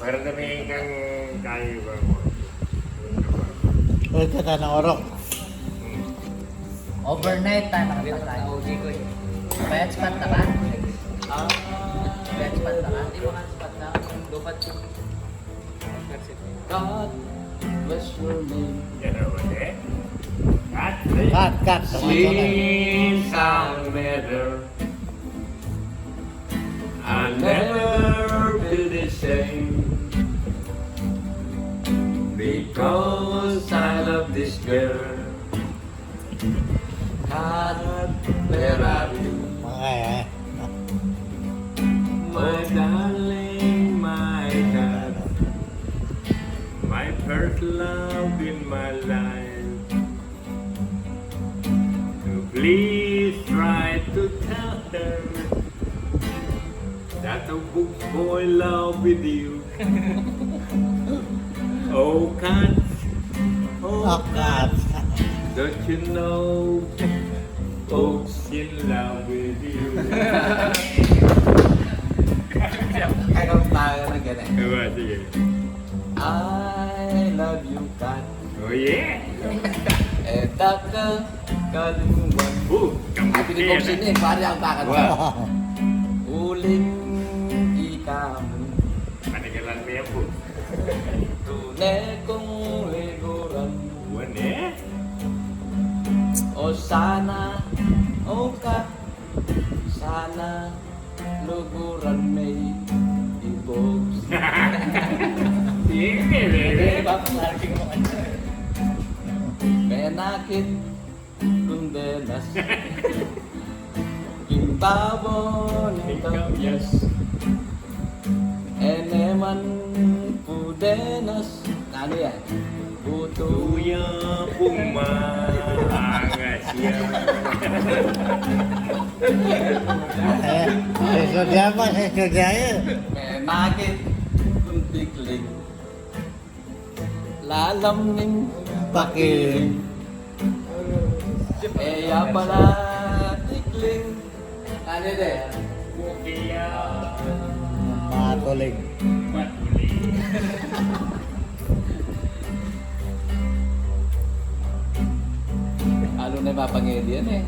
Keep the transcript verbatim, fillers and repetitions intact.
Para kami kang kayo ba mo? Ito ka na orok. Overnight tayo nakapatay. Bayad spot na ba? Ah, bayad spot na ba? Hindi mo nga spot na. Lupat. God bless your name. Yan ang wala. Cut, cut. Since I met her, I'll never be the same because I love this girl. God, where are you? Mga eh. My darling, my God, my first love in my life. Please try to tell her that a book boy love with you. Oh, cats. Oh, cats. Don't you know folks in love with you? Ay, kung tayo na ganun. Diba? Sige. I love you, cat. Oh, yeah. E da ka kalingwan. Oh, at ini kung sini, pare, ang takan ka. Uling ikamu. Manigalan mo yan po. Tune kung liguran. Buwan eh. O sana, o ka, sana, luguran me i Bogs. Sige, baby. Hindi, papalarking mo ka na. Menakit kundenas. Kimbabo ning kamyas. E ne man pudenas. Nanu yan? Butu. Tuya pumangas yan. Eh, sesudya pa, sesudya yun. Menakit kuntikling. Lalam ning pakiling. E ya pala tikling. Nanu de? Matuling. Matuling. Alu ne mapangedian e.